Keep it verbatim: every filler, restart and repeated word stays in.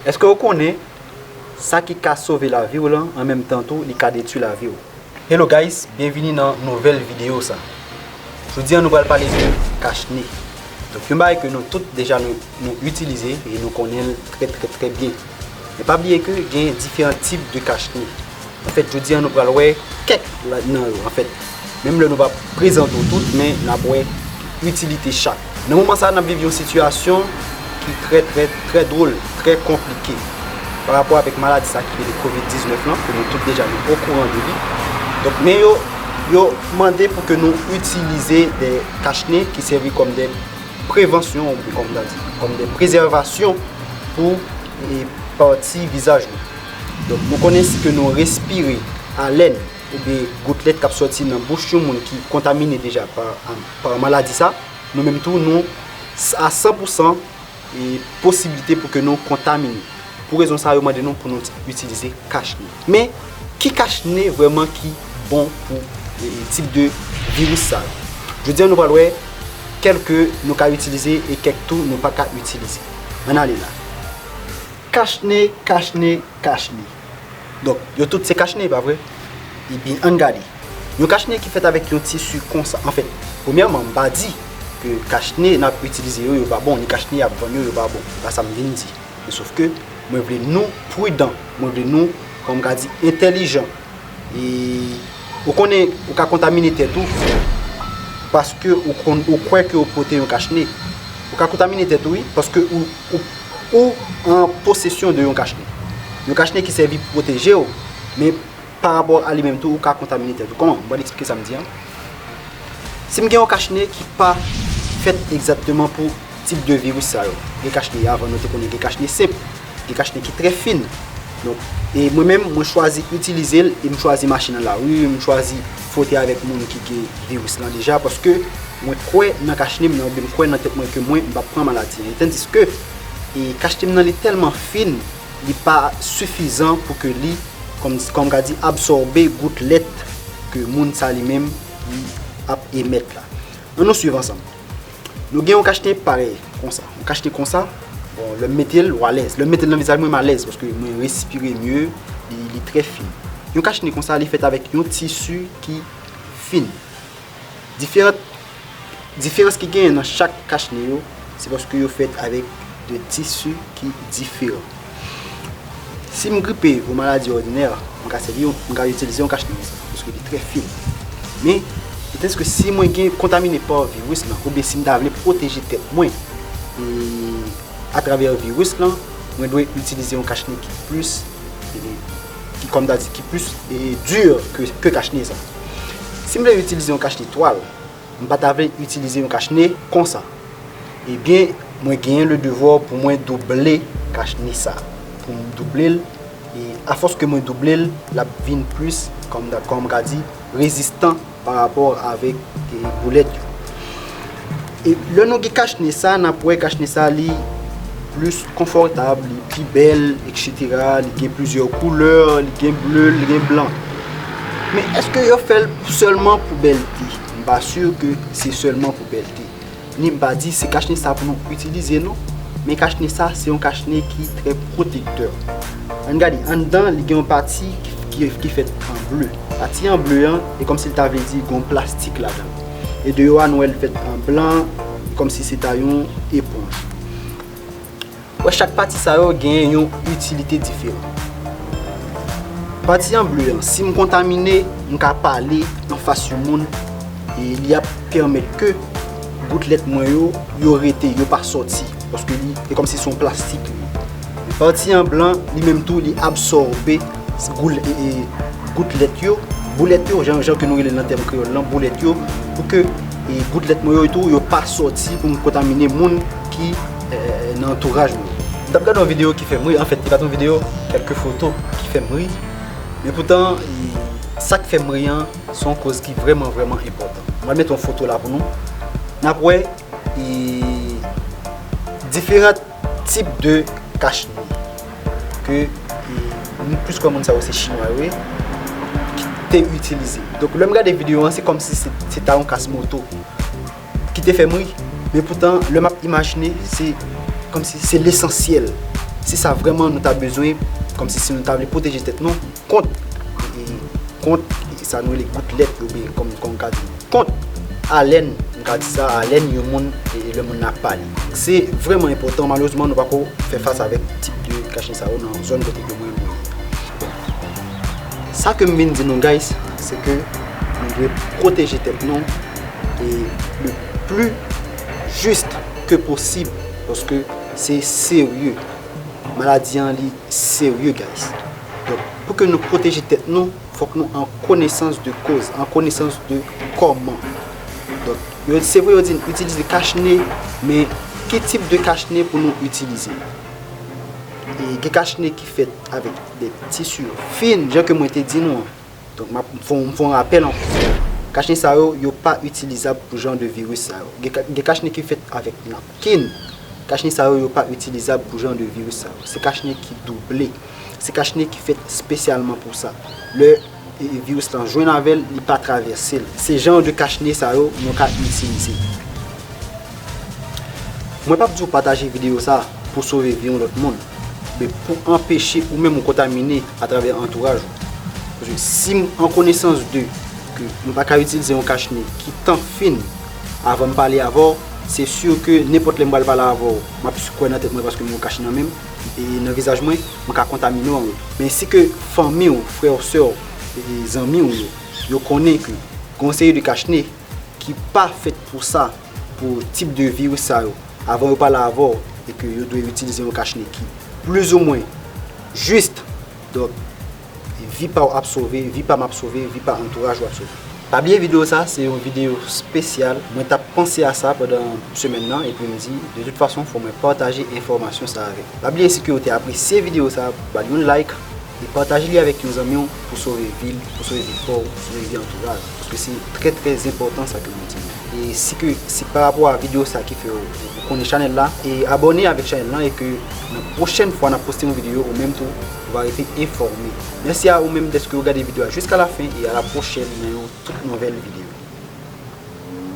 Èske w konnen sa ki ka sove lavi w lan, an menm tan tou, li ka detwi lavi w? Hello guys, byenvini nan nouvèl videyo sa. Jodi a nou pral pale de kachne. Donk, yon bagay ke nou tout deja nou, nou itilize e nou konnen l trè, trè, trè byen. Men pa bliye ke gen diferan tip de kachne. Anfèt, jodi a nou pral wè kèk ladan yo, anfèt. Menm lè nou pa prezante w tout, men n ap wè itilite chak. Nan moman sa a, n ap viv yon sitiyasyon ki trè, trè, trè dwòl, trè konplike pa rapò avèk maladi sa ki rele kovid diznèf lan, ke nou tout deja nou okouran de li. Donk, men yo, yo mande pou ke nou itilize de kachne ki sèvi kòm de prevansyon, oubyen kòm ta di, kòm de prezèvasyon pou, e, pati vizaj nou. Donk, nou konnen si ke nou respire alèn oubyen goutlèt k ap sòti nan bouch yon moun ki kontamine deja pa, pa maladi sa, nou menm tou, nou a san pou san e posiblite pou ke nou kontamine. Pou rezon sa, yo mande nou pou nou itilize kachne. Men, ki kachne vrèman ki bon pou, e, tip de viris sa yo? Jodi a, nou pral wè kèk ke nou ka itilize e kèk tou nou pa ka itilize. Ann ale la. Kachne, kachne, kachne. Donk, yo tout se kachne, pa vre? Ebyen, ann gade. Yon kachne ki fèt avèk yon tisi konsa. Anfèt, premyèman, m pa di ke kachne n ap itilize yo, yo pa bon, ni kachne y ap vann yo, yo pa bon. Se pa sa m vin di. Men sòf ke mwen vle nou pridan, mwen vle nou, kòm m ka di, entèlijan. E ou konnen, ou ka kontamine tèt ou paske ou konn, ou kwè ke ou pote yon kachne. Ou ka kontamine tèt ou, wi, paske ou, ou, ou an posesyon de yon kachne. Yon kachne ki sèvi pou pwoteje w, men pa rapò a li menm tou, ou ka kontamine tèt ou. Kòman? M pral eksplike sa m di an. Si m gen yon kachne ki pa fèt egzakteman pou tip de viris sa yo. Gen kachne, avan nou te konnen gen kachne senp, gen kachne ki trè fin. Donk, e mwen menm, mwen chwazi itilize l e m chwazi mache nan lari, m chwazi fwote avèk moun ki gen viris lan deja, paske mwen kwè nan kachne m nan, oubyen m kwè nan tèt mwen ke mwen, m p ap pran maladi an. E tandiske, e kachne m nan, li tèlman fin, li pa sifizan pou ke li, kòm, kòm ka di, absòbe goutlèt ke moun sa li menm, li ap emèt la. Ann nou swiv ansanm. Nou gen yon kachne parèy, konsa. Yon kachne konsa, bon, lè m mete l, ou alèz. Lè m mete l nan vizaj mwen, m alèz, paske mwen respire mye, li, li trè fin. Yon kachne konsa, li fèt avèk yon tisi ki fin. Diferan, diferans ki genyen nan chak kachne yo, se paske yo fèt avèk de tisi ki diferan. Si m gripe yon maladi òdinè, m ka sèvi yon, m ka itilize yon kachne konsa, paske li trè fin. Men, petèt ke si mwen gen kontamine pa viris lan, oubyen si m ta vle pwoteje tèt mwen, e, atravè viris lan, mwen dwe itilize yon kachne ki plis, e, ki, kòm ta di, ki plis, e, di ke, ke kachne sa. Si m vle itilize yon kachne twal, m pa ta vle itilize yon kachne konsa. Ebyen, mwen genyen le devwa pou mwen double kachne sa. Pou m double l, e afòs ke mwen double l, l ap vin plis, kòm, kòm ka di, rezistan pa rapò avèk, e, boulèt yo. E lè nou gen kachne sa, n ap wè kachne sa, li plis konfòtab, li pi bèl, etsetera. Li gen plizyè koulè, li gen ble, li gen blan. Men èske yo fè l sèlman pou bèlte? M pa si ke se sèlman pou bèlte. Ni m pa di se kachne sa pou nou itilize, non. Men kachne sa, se yon kachne ki trè pwotektè. Ann gade, anndan, li gen yon pati ki, ki, ki fèt an ble. Pati an ble an, e kòmsi l ta vle di gen yon plastik ladan l. E deyò a, nou wè l fèt an blan, kòmsi se ta yon eponj. Wè, chak pati sa yo genyen yon itilite diferan. Pati an ble an, si m kontamine, m ka pale anfas yon moun, e li ap pèmèt ke goutlèt mwen yo, yo rete, yo pa sòti, paske li, e kòmsi se yon plastik li ye. Pati an blan, li menm tou, li absòbe goul-, e, e, goutlèt yo, boulèt yo, jan, jan ke nou rele l nan tèm kreyòl lan, boulèt yo, pou ke, e, goutlèt mwen yo tou, yo pa sòti pou m kontamine moun ki, e, nan antouraj mwen. M t ap gade yon videyo ki fè m ri, anfèt, li pa t yon videyo, kèlke foto ki fè m ri. Men poutan, e, sa k fè m ri an, se yon koz ki vrèman, vrèman enpòtan. Mwen mete yon foto la pou nou. N ap wè, e, diferan tip de kachne ke, e, nou plis kwè moun sa yo se chinwa yo ye, ki te itilize. Donk, lè m gade videyo an, se kòmsi se, se ta yon kas moto ki te fè m ri. Men poutan, lè m ap imajine, se kòmsi se lesansyèl Si sa vrèman nou ta bezwen, kòmsi si nou ta vle pwoteje tèt nou kont, e, kont, e, sa nou rele goutlèt, oubyen kòm, kòm ka di, kont alèn, m ka di sa, alèn yon moun, e, lè moun nan ap pale. Se vrèman enpòtan, malerezman, nou pako fè fas avèk tip de kachne sa yo nan zòn kote ke mwen, mwen ye. Sa ke m vin di nou, guys, se ke nou dwe pwoteje tèt nou e le plus juste que possible, paske se serye. Maladi an li serye, guys. Donk, pou ke nou pwoteje tèt nou, fòk nou an konesans de koz, an konesans de kòman. Donk, yo, se vre yo di n itilize kachne, men ki tip de kachne pou nou itilize? E gen kachne ki fèt avèk de tisi fin, jan ke mwen te di nou an. Donk, m ap fè yon, fè yon rapèl ankò. Kachne sa yo, yo pa itilizab pou jan de viris sa yo. Gen ka-, gen kachne ki fèt avèk napkin. Kachne sa yo, yo pa itilizab pou jan de viris sa yo. Se kachne ki double. Se kachne ki fèt espesyalman pou sa. Lè, e, viris lan jwenn avè l, li pa travèse l. Se jan de kachne sa yo, nou ka itilize. Mwen p ap di w pataje videyo sa pou sove vi yon lòt moun, men pou anpeche ou menm ou kontamine atravè antouraj ou. Paske si m an konesans de ke m pa ka itilize yon kachne ki tan fin avan m pale avè w, se si ke nenpòt lè m pral pale avè w, m ap kwè nan tèt mwen paske m gen yon kachne nan men m, e nan vizaj mwen, m ka kontamine w. Men si ke fanmi w, frè w, sè w, e zanmi w yo, yo konnen ke gen yon seri de kachne ki pa fèt pou sa, pou tip de viris sa yo, avan yo pale avè w, e ke yo dwe itilize yon kachne ki plizoumwen jis. Donk, vi pa w ap sove, vi pa m ap sove, vi pa antouraj ou ap sove. Pa bliye videyo sa, se yon videyo espesyal. Mwen t ap panse a sa pandan semèn nan, epi m di, de tout fason, fò mwen pataje enfòmasyon sa avèk. Pa bliye si ke w te apresye videyo sa, ba l yon like, e pataje li avèk yon zanmi w pou sove vi l, pou sove vi pa w, pou sove vi antouraj. Paske se trè, trè enpòtan sa ke nou di. E si ke se pa rapò a videyo sa ki fè w, ou konnen chanèl la, e abòne avèk chanèl la, e ke nan pwochèn fwa n ap poste yon videyo, ou menm tou, ou va rete enfòme. Mèsi a ou menm dèske ou gade videyo a jiska la fen, e a la pwochèn nan yon tout nouvèl videyo.